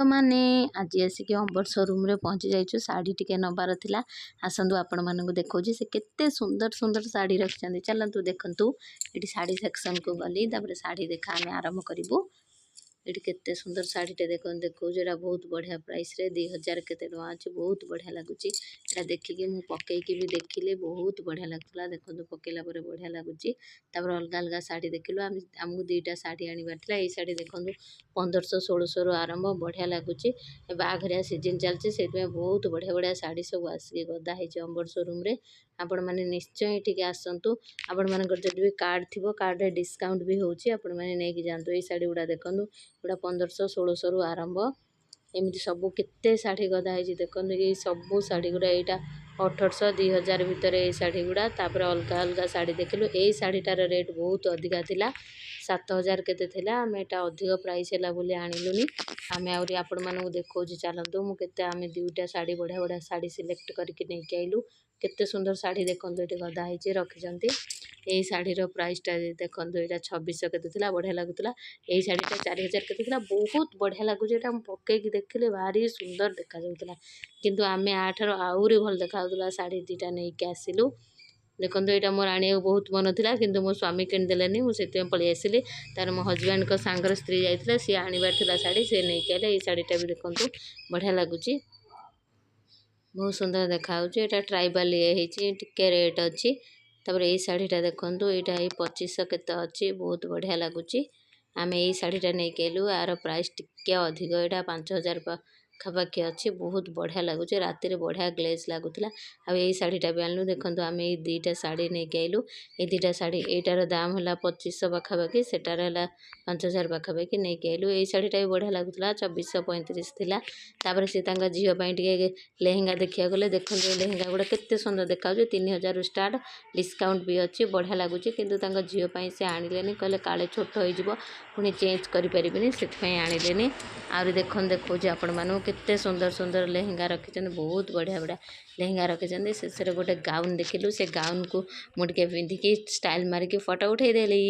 ମାନେ ଆଜି ଆସିକି ଅମ୍ବର ସୋରୁମ୍ରେ ପହଞ୍ଚି ଯାଇଛୁ। ଶାଢ଼ୀ ଟିକେ ନେବାର ଥିଲା। ଆସନ୍ତୁ, ଆପଣମାନଙ୍କୁ ଦେଖାଉଛି ସେ କେତେ ସୁନ୍ଦର ସୁନ୍ଦର ଶାଢ଼ୀ ରଖିଛନ୍ତି। ଚାଲନ୍ତୁ, ଦେଖନ୍ତୁ। ଏଠି ଶାଢ଼ୀ ସେକ୍ସନକୁ ଗଲି, ତାପରେ ଶାଢ଼ୀ ଦେଖା ଆମେ ଆରମ୍ଭ କରିବୁ। ଏଠି କେତେ ସୁନ୍ଦର ଶାଢ଼ୀଟେ ଦେଖନ୍ତୁ, ଦେଖାଉଛି। ଏଇଟା ବହୁତ ବଢ଼ିଆ ପ୍ରାଇସ୍ରେ 2000 କେତେ ଟଙ୍କା ଅଛି। ବହୁତ ବଢ଼ିଆ ଲାଗୁଛି ଏଇଟା। ଦେଖିକି ମୁଁ ପକେଇକି ବି ଦେଖିଲି, ବହୁତ ବଢ଼ିଆ ଲାଗୁଥିଲା। ଦେଖନ୍ତୁ, ପକେଇଲା ପରେ ବଢ଼ିଆ ଲାଗୁଛି। ତାପରେ ଅଲଗା ଅଲଗା ଶାଢ଼ୀ ଦେଖିଲୁ ଆମେ। ଆମକୁ ଦୁଇଟା ଶାଢ଼ୀ ଆଣିବାର ଥିଲା। ଏଇ ଶାଢ଼ୀ ଦେଖନ୍ତୁ, 1500 1600ରୁ ଆରମ୍ଭ। ବଢ଼ିଆ ଲାଗୁଛି। ବାହାଘରିଆ ସିଜିନ୍ ଚାଲିଛି, ସେଇଥିପାଇଁ ବହୁତ ବଢ଼ିଆ ବଢ଼ିଆ ଶାଢ଼ୀ ସବୁ ଆସିକି ଗଦା ହେଇଛି ଅମ୍ବର ସୋରୁମ୍ରେ। ଆପଣମାନେ ନିଶ୍ଚୟ ଏଠିକି ଆସନ୍ତୁ। ଆପଣମାନଙ୍କର ଯଦି ବି କାର୍ଡ଼ ଥିବ, କାର୍ଡ଼ରେ ଡିସକାଉଣ୍ଟ ବି ହେଉଛି। ଆପଣମାନେ ନେଇକି ଯାଆନ୍ତୁ। ଏଇ ଶାଢ଼ୀ ଗୁଡ଼ା ଦେଖନ୍ତୁ, ଏଗୁଡ଼ା 1500 1600ରୁ ଆରମ୍ଭ। ଏମିତି ସବୁ କେତେ ଶାଢ଼ୀ ଗଦା ହେଇଛି ଦେଖନ୍ତୁ। ଏଇ ସବୁ ଶାଢ଼ୀ ଗୁଡ଼ା, ଏଇଟା 1800 2000 ଭିତରେ ଏଇ ଶାଢ଼ୀ ଗୁଡ଼ା। ତାପରେ ଅଲଗା ଅଲଗା ଶାଢ଼ୀ ଦେଖିଲୁ। ଏଇ ଶାଢ଼ୀଟାର ରେଟ୍ ବହୁତ ଅଧିକା ଥିଲା, 7000 କେତେ ଥିଲା। ଆମେ ଏଇଟା ଅଧିକ ପ୍ରାଇସ୍ ହେଲା ବୋଲି ଆଣିଲୁନି। ଆମେ ଆହୁରି ଆପଣମାନଙ୍କୁ ଦେଖାଉଛି, ଚାଲନ୍ତୁ। ମୁଁ କେତେ, ଆମେ ଦୁଇଟା ଶାଢ଼ୀ, ବଢ଼ିଆ ବଢ଼ିଆ ଶାଢ଼ୀ ସିଲେକ୍ଟ କରିକି ନେଇକି ଆଇଲୁ। କେତେ ସୁନ୍ଦର ଶାଢ଼ୀ ଦେଖନ୍ତୁ, ଏଠି ଗଦା ହେଇଛି, ରଖିଛନ୍ତି। ଏଇ ଶାଢ଼ୀର ପ୍ରାଇସ୍ଟା ଦେଖନ୍ତୁ, ଏଇଟା 2600 କେତେ ଥିଲା, ବଢ଼ିଆ ଲାଗୁଥିଲା। ଏଇ ଶାଢ଼ୀଟା 4000 କେତେ ଥିଲା, ବହୁତ ବଢ଼ିଆ ଲାଗୁଛି। ଏଇଟା ମୁଁ ପକେଇକି ଦେଖିଲି, ଭାରି ସୁନ୍ଦର ଦେଖାଯାଉଥିଲା। କିନ୍ତୁ ଆମେ ୟାଠାରୁ ଆହୁରି ଭଲ ଦେଖାଯାଉଥିଲା ଶାଢ଼ୀ ଦୁଇଟା ନେଇକି ଆସିଲୁ। ଦେଖନ୍ତୁ, ଏଇଟା ମୋର ଆଣିବାକୁ ବହୁତ ମନ ଥିଲା, କିନ୍ତୁ ମୋ ସ୍ୱାମୀ କିଣିଦେଲେନି। ମୁଁ ସେଥିପାଇଁ ପଳେଇ ଆସିଲି। ତାର ମୋ ହଜବେଣ୍ଡଙ୍କ ସାଙ୍ଗର ସ୍ତ୍ରୀ ଯାଇଥିଲା, ସିଏ ଆଣିବାର ଥିଲା ଶାଢ଼ୀ, ସେ ନେଇକି ଆଇଲେ। ଏଇ ଶାଢ଼ୀଟା ବି ଦେଖନ୍ତୁ, ବଢ଼ିଆ ଲାଗୁଛି, ବହୁତ ସୁନ୍ଦର ଦେଖାହେଉଛି। ଏଇଟା ଟ୍ରାଇବାଲ୍ ଇଏ ହେଇଛି, ଟିକେ ରେଟ୍ ଅଛି। ତାପରେ ଏଇ ଶାଢ଼ୀଟା ଦେଖନ୍ତୁ, ଏଇଟା ଏଇ 2500 କେତେ ଅଛି, ବହୁତ ବଢ଼ିଆ ଲାଗୁଛି। ଆମେ ଏଇ ଶାଢ଼ୀଟା ନେଇକି ଆଇଲୁ। ୟାର ପ୍ରାଇସ୍ ଟିକେ ଅଧିକ, ଏଇଟା 5000 ପାଖାପାଖି ଅଛି। ବହୁତ ବଢ଼ିଆ ଲାଗୁଛି, ରାତିରେ ବଢ଼ିଆ ଗ୍ଲେଜ୍ ଲାଗୁଥିଲା। ଆଉ ଏଇ ଶାଢ଼ୀଟା ବି ଆଣିଲୁ। ଦେଖନ୍ତୁ, ଆମେ ଏଇ ଦୁଇଟା ଶାଢ଼ୀ ନେଇକି ଆଇଲୁ। ଏଇ ଦୁଇଟା ଶାଢ଼ୀ, ଏଇଟାର ଦାମ ହେଲା 2500 ପାଖାପାଖି, ସେଟାର ହେଲା 5000 ପାଖାପାଖି। ନେଇକି ଆଇଲୁ। ଏଇ ଶାଢ଼ୀଟା ବି ବଢ଼ିଆ ଲାଗୁଥିଲା, 2435 ଥିଲା। ତାପରେ ସେ ତାଙ୍କ ଝିଅ ପାଇଁ ଟିକେ ଲେହେଙ୍ଗା ଦେଖିବାକୁ ଗଲେ। ଦେଖନ୍ତୁ, ଏ ଲେହେଙ୍ଗା ଗୁଡ଼ା କେତେ ସୁନ୍ଦର ଦେଖାଯାଉଛି। 3000ରୁ ଷ୍ଟାର୍ଟ, ଡିସକାଉଣ୍ଟ ବି ଅଛି। ବଢ଼ିଆ ଲାଗୁଛି, କିନ୍ତୁ ତାଙ୍କ ଝିଅ ପାଇଁ ସେ ଆଣିଲେନି। କହିଲେ କାଳେ ଛୋଟ ହେଇଯିବ, ପୁଣି ଚେଞ୍ଜ କରିପାରିବିନି, ସେଥିପାଇଁ ଆଣିଲେନି। ଆହୁରି ଦେଖନ୍ତୁ, ଦେଖାଉଛି ଆପଣମାନଙ୍କୁ, କେତେ ସୁନ୍ଦର ସୁନ୍ଦର ଲେହେଙ୍ଗା ରଖିଛନ୍ତି। ବହୁତ ବଢ଼ିଆ ବଢ଼ିଆ ଲେହେଙ୍ଗା ରଖିଛନ୍ତି। ଶେଷରେ ଗୋଟେ ଗାଉନ୍ ଦେଖିଲୁ। ସେ ଗାଉନ୍କୁ ମୁଁ ଟିକେ ପିନ୍ଧିକି ଷ୍ଟାଇଲ୍ ମାରିକି ଫଟୋ ଉଠେଇଦେଲି।